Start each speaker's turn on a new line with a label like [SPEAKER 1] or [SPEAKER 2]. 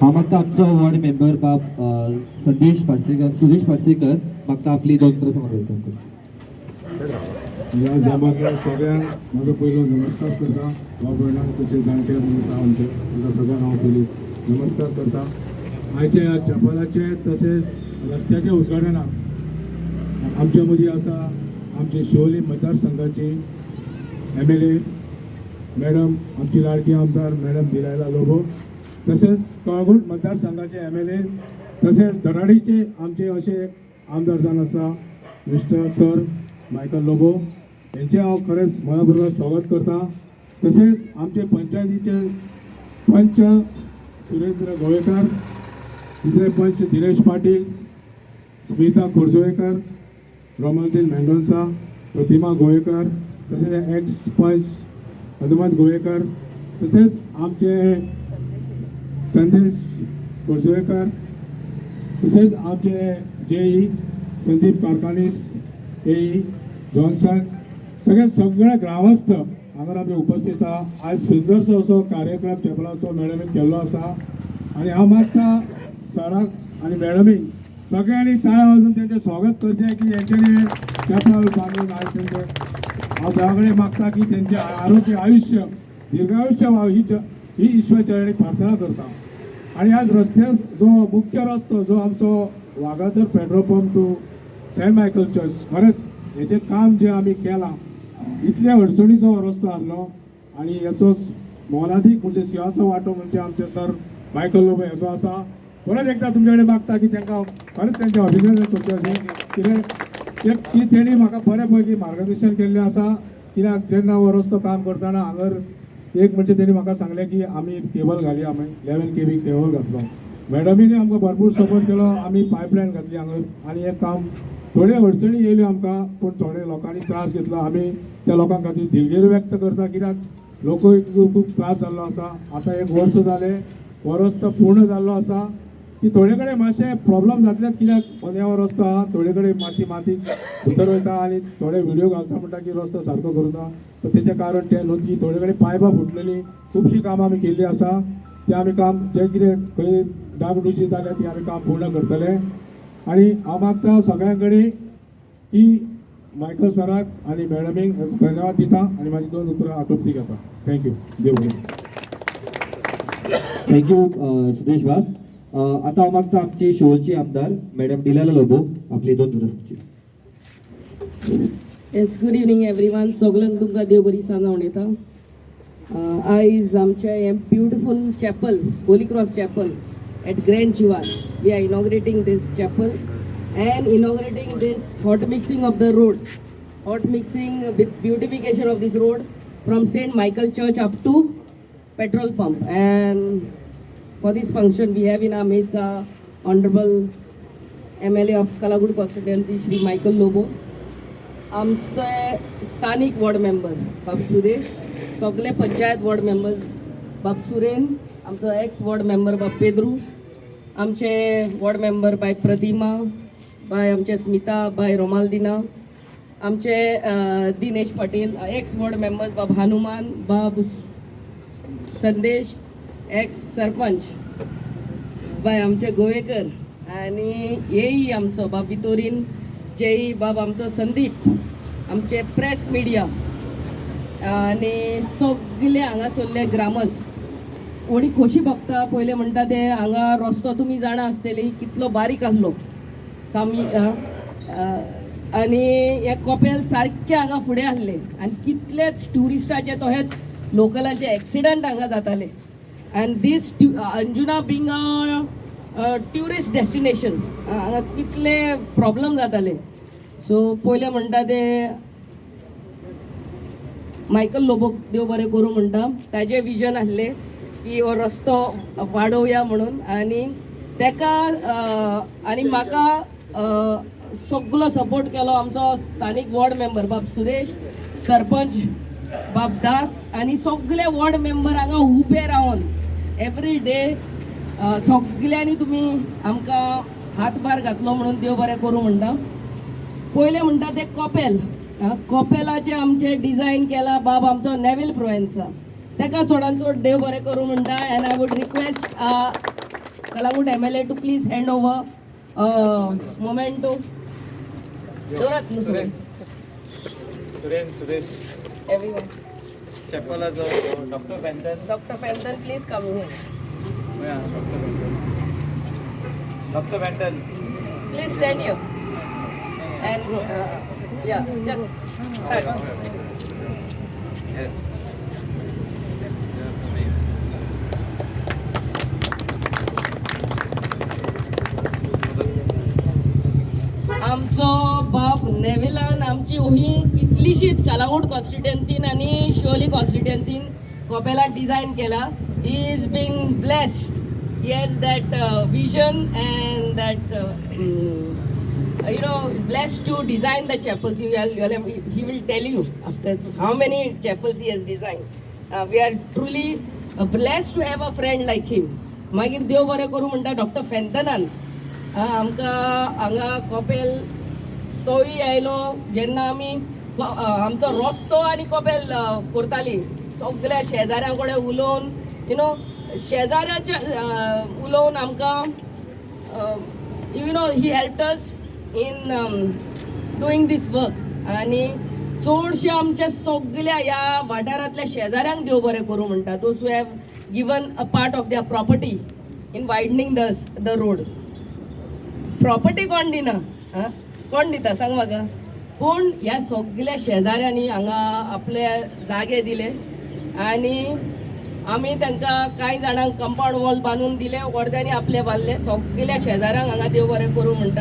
[SPEAKER 1] हांव मागता आमचो वॉर्ड मेंबर बाब संदेश पार्सेकर, सुदेश पार्सेकर म्हाका आपली दोन उतरां सांगून welcome करची.
[SPEAKER 2] ह्या जमातल्या सगळ्यांक म्हजो पयलो नमस्कार करता. भाव भयणांक तशें जाणटे आसा आमचे, तांकां सगळ्यांक हांव पयलीं नमस्कार करता. आयच्या ह्या चॅपलाचे तशेंच रस्त्याच्या उद्घाटनाक आमच्या मदीं आसा आमचे शिवोली मतदारसंघाची एमएलए मॅडम, आमची लाडकी आमदार मॅडम दिलायला लोबो, तसेच कळंगूट मतदारसंघाचे एमएलए तसेच धराडीचे आमचे अशे आमदार जावन आसा मिस्टर सर मायकल लोबो, हेंचें हांव खरेंच मना बरोबर स्वागत करता. तसेच आमचे पंचायतीचे पंच सुरेंद्र गोवेकर, दुसरे पंच दिनेश पाटील, स्मिता खोर्जुवेकर, रोमलदीन मेंडोन्सा, प्रतिमा गोवेकर, तसेच एक्स पंच हनुमंत गोवेकर, तसेच आमचे संदेश खोर्जुवेकर, तसेच आमचे जेई संदीप कारखानीस, एई जॉन्सन, सगळे सगळे ग्रामस्थ हांगा आमी उपस्थित आसा. आयज सुंदरसो असो कार्यक्रम चॅपलाचो मॅडमीन केल्लो आसा आनी हांव मागता सराक आनी मॅडमीक सगळ्यांनी टाळयो वाजोवन तेंचें स्वागत करचें की हेंच्यांनी चॅपल बांदून आयज तेंचें. हांव देवा कडेन मागता की तेंचें आरोग्य, आयुश्य, दीर्घायुश्य व्हावं ही ईश्वर चरणी प्रार्थना करता. आणि आज रस्त्यात जो मुख्य रस्तो, जो आमचो Vagator petrol pump to Saint Michael church, खरेंच हेचें काम जें आमी केलां, इतल्या अडचणीचो हो रस्तो आहलो आनी हेचो मोलादीक म्हणजे शिंवाचो वांटो म्हणजे आमचे सर मायकल लोबो हेचो आसा. परत एकदां तुमचे कडेन मागता की तांकां खरेंच तेंचें अभिनंदन करचें अशें कितें ते की तेणी म्हाका बरे पैकी मार्गदर्शन केल्लें आसा. कित्याक जेन्ना हो रस्तो काम करतना हांगर एक म्हणजे तेणी म्हाका सांगलें की आमी केबल घाली, आमी 11 केवी केबल घातलो. मॅडमीनी आमकां भरपूर सपोर्ट केलो. आमी पायपलायन घातली हांगर आनी हें काम थोड्यो अडचणी येयल्यो आमकां, पूण थोडे लोकांनी त्रास घेतलो. आमी त्या लोकां खातीर दिलगिरी व्यक्त करता, कित्याक लोकूय खूब त्रास जाल्लो आसा. आतां एक वर्स जालें, हो रस्तो पूर्ण जाल्लो आसा की थोडे कडेन मातशे प्रॉब्लम जातलेच, कित्याक मोन्यावर रस्तो आहा, थोडे कडेन मातशी माती भितर वयता आनी थोडे व्हिडिओ घालता म्हणटा की रस्तो सारको करुना, तर तेचें कारण तें न्हू की थोडे कडेन पायपां फुटलेली. खुबशीं कामां आमी केल्लीं आसा. तें आमी काम जें कितें खंय डागडुजी जाल्या ती आमी काम पूर्ण करतले. आनी हांव मागता सगळ्यां कडेन की मायकल सराक आनी मॅडमीक धन्यवाद दिता आनी म्हाजी दोन उतरां आटोपती घेता. Thank you, देव बरें.
[SPEAKER 1] Thank you Sudesh बाब. आता हांव मागता आमची शिवोलची आमदार मॅडम डिलायला लोबो आपली दोन उतरां सांगची.
[SPEAKER 3] Yes, good evening everyone. सगळ्यांक तुमकां देव बरी सांज उलयता. आयज आमचें हें beautiful chapel, Holy Cross Chapel at Grand Jiwar, we are inaugurating this chapel and inaugurating this hot mixing of the road, hot mixing with beautification of this road from Saint Michael Church up to petrol pump. And for this function we have in our midst our honorable MLA of Calangute constituency, Shri Michael Lobo, आमचे स्थानीक ward member बाब सुरेश, सगळे panchayat ward members, बाब सुरेन, आमचो x ward member बाब पेद्रू, आमचे ward member बाय प्रतिमा, बाय आमचे Smita, by Romaldina, आमचे Dinesh Patil, ex ward members बाब हनुमान, बाब संदेश, एक्स सरपंच बाय आमचे गोवेकर आनी येई आमचो बाब वितोरीन, जेई बाब आमचो संदीप, आमचे प्रेस मिडिया आनी सगळे हांगासरले ग्रामस्थ, व्हडली खोशी भोगता. पयलें म्हणटा ते हांगा रस्तो तुमी जाणा आसतली कितलो बारीक आसलो सामी आनी हे कपेल सारकें हांगा फुडें आसलें आनी कितलेच ट्युरिस्टाचे तशेंच लोकलाचे एक्सिडंट हांगा जाताले. And this Anjuna being a tourist destination, हांगा कितले प्रॉब्लम जाताले. सो पयलें म्हणटा ते मायकल लोबोक देव बरें करूं म्हणटा. ताजें विजन आसलें की हो रस्तो वाडोवया म्हणून आनी तेका आनी म्हाका सगलो सपोर्ट केलो आमचो स्थानीक वॉर्ड मेंबर बाब सुरेश, सरपंच बाब दास आनी सगळे वॉर्ड मेंबर हांगा उबे रावन एवरी डे सगल्यांनी तुमी आमकां हातभार घातलो म्हणून देव बरें करूं म्हणटा. पयलें म्हणटा तें कपेल, कपेलाचें आमचें डिजायन केला बाब आमचो नेवील प्रोवेन्सा, तेका चडान चड देव बरें करूं म्हणटा. And I would request Calangute MLA to please hand over memento. दवरात न्हू सुरेन.
[SPEAKER 4] सुरेन सुरेश.
[SPEAKER 3] एवरीवन.
[SPEAKER 4] चॅपलाचो doctor Fanton.
[SPEAKER 3] Doctor Fanton, please come here.
[SPEAKER 4] Doctor Fanton, doctor Fanton.
[SPEAKER 3] Please stand here and yeah, just start.
[SPEAKER 4] Yes.
[SPEAKER 3] आमचो बाब नेविलान आमची उही कितलीशीच कालांगूट कॉन्स्टिट्युएन्सीन आनी Siolim कॉन्स्टिट्युएन्सीन Coppola design केला. He is being blessed. He has that vision and that blessed to design the chapels. He will tell you after how many chapels he has designed. We are truly blessed to have a friend like him. मागीर देव बरें करूं म्हणटा doctor फेंतनान आमकां हांगा Coppell तोय आयलो जेन्ना आमी आमचो रस्तो आनी कोपेल करताली सगल्या शेजाऱ्यां कडेन उलोवन, you know, शेजाऱ्याच्या उलोवन आमकां, he helped us in doing this work. आनी चडशे आमच्या सगल्या ह्या वाठारांतल्या शेजाऱ्यांक देव बरें करूं म्हणटा, those who have given a part of their property in widening the road. Property कोण दिना? आं, कोण दिता सांग म्हाका? पूण ह्या सगल्या शेजाऱ्यांनी हांगा आपले जागे दिले आनी आमी तांकां कांय जाणांक कंपावंड वॉल बांदून दिले, अर्द्यांनी आपले बांदले. सगल्या शेजाऱ्यांक हांगा देव बरें करूं म्हणटा.